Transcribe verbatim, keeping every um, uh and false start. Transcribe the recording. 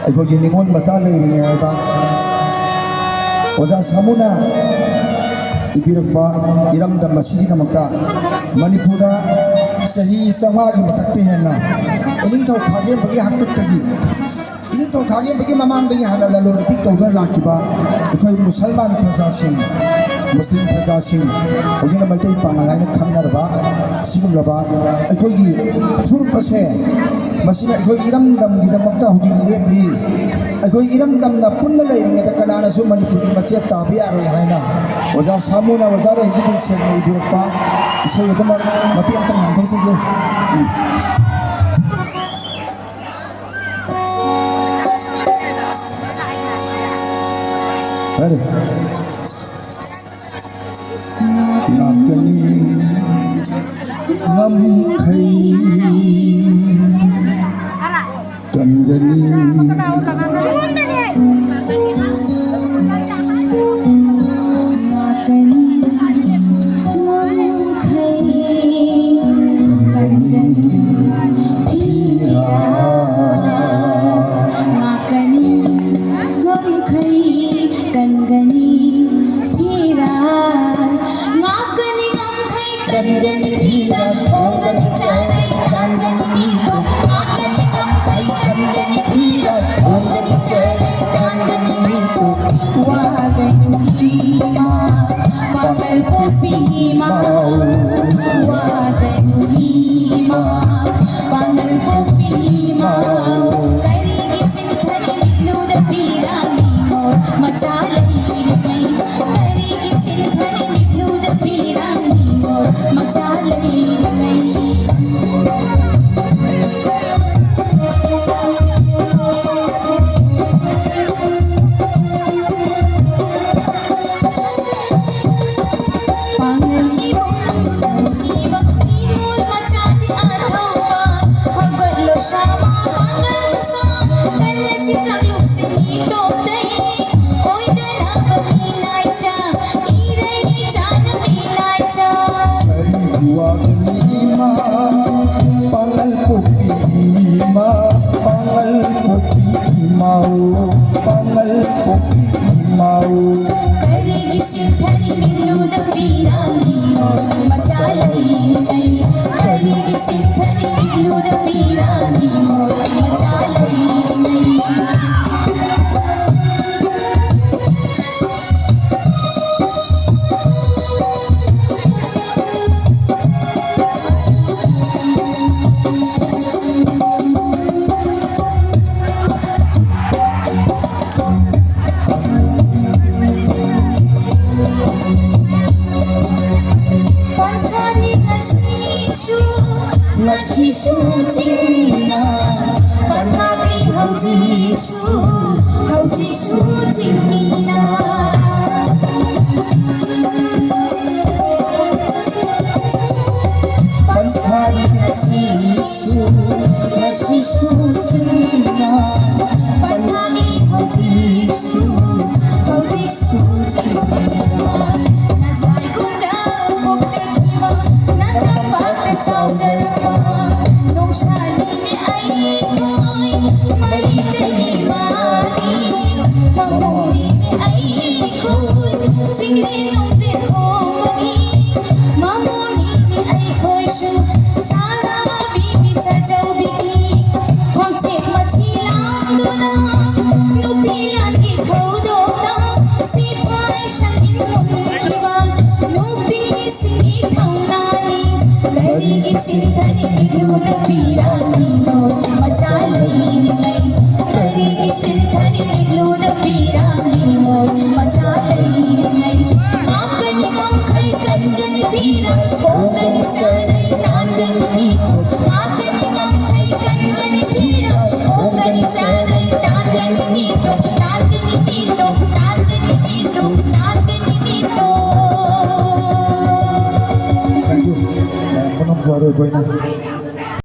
ꯑꯩꯈꯣꯏꯒꯤ ꯅꯤꯉꯣꯜ ꯃꯆꯥ ꯂꯩꯔꯤꯉꯩ ꯍꯥꯏꯕ ꯑꯣꯖꯥ ꯁꯥꯃꯨꯅ ꯏꯕꯤꯔꯛꯄ ꯏꯔꯝꯗꯝ ꯑꯁꯤꯒꯤꯗꯃꯛꯇ ꯃꯅꯤꯄꯨꯔꯗ ꯆꯍꯤ ꯆꯥꯝꯃꯉꯥꯒꯤ ꯃꯊꯛꯇ ꯍꯦꯟꯅ ꯏꯅꯤꯡꯊꯧ ꯈꯥꯒꯦꯝꯕꯒꯤ ꯍꯥꯛꯇꯛꯇꯒꯤ, ꯏꯅꯤꯡꯊꯧ ꯈꯥꯒꯦꯝꯕꯒꯤ ꯃꯃꯥꯡꯗꯒꯤ ꯍꯥꯟꯅ ꯂꯂꯣꯟ ꯏꯇꯤꯛ ꯇꯧꯗꯨꯅ ꯂꯥꯛꯈꯤꯕ ꯑꯩꯈꯣꯏ ꯃꯨꯁꯜꯃꯥꯟ ꯄ꯭ꯔꯖꯥꯁꯤꯡ, ꯃꯨꯁꯂꯤꯝ ꯄ꯭ꯔꯖꯥꯁꯤꯡ, ꯍꯧꯖꯤꯛꯅ ꯃꯩꯇꯩ ꯄꯥꯉꯜ ꯍꯥꯏꯅ ꯈꯪꯅꯔꯕ ꯁꯤꯒꯨꯝꯂꯕ ꯑꯩꯈꯣꯏꯒꯤ ꯐꯨꯔꯨꯞ ꯑꯁꯦ, ꯃꯁꯤꯅ ꯑꯩꯈꯣꯏ ꯏꯔꯝꯗꯝꯒꯤꯗꯃꯛꯇ ꯍꯧꯖꯤꯛ ꯂꯦꯞꯂꯤ꯫ ꯑꯩꯈꯣꯏ ꯏꯔꯝꯗꯝꯅ ꯄꯨꯟꯅ ꯂꯩꯔꯤꯉꯩꯗ ꯀꯅꯥꯅꯁꯨ ꯃꯅꯤꯄꯨꯔꯒꯤ ꯃꯆꯦꯠ ꯇꯥꯕ ꯌꯥꯔꯣꯏ ꯍꯥꯏꯅ ꯑꯣꯖꯥ ꯁꯥꯃꯨꯅ ꯑꯣꯖꯥ ꯔꯍꯤꯖꯨꯗꯤꯟ ꯁꯦꯛꯅ ꯏꯕꯤꯔꯛꯄ ꯏꯁꯩ ꯑꯗꯨꯃꯛ ꯃꯇꯦꯛ ꯑꯃꯇꯪ ꯉꯥꯡꯊꯣꯛꯆꯒꯦ꯫ ꯎꯝ꯫ ꯍꯥꯏꯔꯦ꯫ ꯂꯥꯛꯀꯅꯤ ꯉꯝꯈꯩ ꯀꯟꯒꯅꯤ꯫ ꯉꯥꯛꯀꯅꯤ ꯉꯝꯈꯩ ꯀꯟꯒꯅꯤ ꯐꯤꯔꯥ꯫ ꯉꯥꯛꯀꯅꯤ ꯉꯝꯈꯩ ꯀꯟꯒꯅꯤ ꯐꯤꯔꯥ꯫ ꯉꯥꯛꯀꯅꯤ ꯉꯝꯈꯩ ꯀꯟꯒꯅꯤ ꯐꯤꯔꯥ꯫ ꯍꯣꯡꯒꯅꯤ ꯆꯥꯏꯔꯩ ꯊꯥꯟꯒꯅꯤ ꯃꯤꯗꯣ꯫ ꯉꯥꯛꯀꯅꯤ ꯉꯝꯈꯩ ꯀꯟꯒꯅꯤ ꯐꯤꯔꯥ꯫ ꯍꯣꯡꯒꯅꯤ ꯄꯥꯡꯒꯜ ꯄꯣꯛꯄꯤ ꯏꯃꯥꯎ꯫ ꯀꯔꯤꯒꯤ ꯁꯤꯟꯊꯔꯤ ꯃꯤꯠꯂꯨꯗ ꯄꯤꯔꯥꯡꯒꯤ ꯃꯣꯠ ꯃꯆꯥ ꯂꯩꯔꯤꯉꯩ? ꯀꯔꯤꯒꯤ ꯁꯤꯟꯊꯔꯤ ꯃꯤꯠꯂꯨꯗ ꯄꯤꯔꯥꯡꯒꯤ ꯃꯣꯠ ꯃꯆꯥ ꯂꯩꯔꯤꯉꯩ? ꯄꯟꯁꯥꯅꯤ ꯉꯁꯤꯁꯨ, ꯉꯁꯤꯁꯨ ꯆꯤꯡꯅ ꯄꯟꯒꯥꯗꯤ ꯍꯧꯖꯤꯛꯁꯨ, ꯍꯧꯖꯤꯛꯁꯨ ꯆꯤꯡꯃꯤꯅ꯫ ꯄꯟꯁꯥꯅꯤ ꯉꯁꯤꯁꯨ, ꯉꯁꯤꯁꯨ ꯆꯤꯡꯅ ꯄꯟꯒꯥꯗꯤ ꯍꯧꯖꯤꯛꯁꯨ, ꯍꯧꯖꯤꯛꯁꯨ ꯆꯤꯡꯃꯤꯅ꯫ ꯉꯁꯥꯏꯒꯨꯝꯅ ꯄꯣꯛꯆꯈꯤꯕ ꯅꯪꯅ ꯄꯥꯛꯇ ꯆꯥꯎꯖꯔꯛꯄ ꯅꯣꯡꯁꯥꯅꯤꯅꯦ ꯑꯩꯈꯣꯏ ꯃꯩꯇꯩ ꯏꯃꯥꯒꯤ ꯃꯃꯣꯅꯤꯅꯦ ꯑꯩꯈꯣꯏ ꯆꯤꯡꯂꯦꯟ ꯅꯨꯡꯂꯦꯟ ꯈꯣꯡꯕꯒꯤ ꯃꯃꯣꯅꯤꯅꯦ ꯑꯩꯈꯣꯏꯁꯨ ꯁꯥꯔꯥꯕꯤꯒꯤ ꯁꯥꯖꯧꯕꯤꯒꯤ ꯈꯣꯡꯆꯦꯛ ꯃꯊꯤ ꯂꯥꯡꯗꯨꯅ ꯅꯨꯄꯤ ꯂꯥꯟꯒꯤ ꯊꯧꯗꯣꯛꯇ ꯁꯤꯐꯥꯏ ꯁꯪꯒꯤꯟ ꯃꯨꯟꯈꯤꯕ ꯅꯨꯄꯤꯁꯤꯡꯒꯤ ꯊꯧꯅꯥꯅꯤ꯫ ꯀꯔꯤꯒꯤ ꯁꯤꯟꯊꯔꯤ ꯃꯤꯠꯂꯨꯗ ꯄꯤꯔꯥꯡꯒꯤ ꯃꯣꯠ ꯃꯆꯥ ꯂꯩꯔꯤꯉꯩ? ꯀꯔꯤꯒꯤ ꯁꯤꯟꯊꯔꯤ ꯃꯤꯠꯂꯨꯗ ꯄꯤꯔꯥꯡꯒꯤ ꯃꯣꯠ ꯃꯆꯥ ꯂꯩꯔꯤꯉꯩ? ꯉꯥꯛꯀꯅꯤ ꯉꯝꯈꯩ ꯀꯟꯒꯅꯤ ꯐꯤꯔꯥ, ꯄꯣꯛꯀꯅꯤ ꯆꯥꯔꯩ ꯇꯥꯟꯒꯅꯤ ꯃꯤꯇꯣ꯫ ꯉꯥꯛꯀꯅꯤ ꯉꯝꯈꯩ ꯀꯟꯒꯅꯤ ꯐꯤꯔꯥ, ꯄꯣꯛꯀꯅꯤ ꯆꯥꯔꯩ ꯇꯥꯟꯒꯅꯤ ꯃꯤꯇꯣ, ꯇꯥꯟꯒꯅꯤ ꯃꯤꯇꯣ, ꯇꯥꯟꯒꯅꯤ ꯃꯤꯇꯣ, ꯇꯥꯟꯒꯅꯤ ꯃꯤꯇꯣ꯫ Thank you. ꯄꯨꯝꯅꯃꯛꯄꯨ ꯑꯔꯣꯏꯕ ꯑꯣꯏꯅ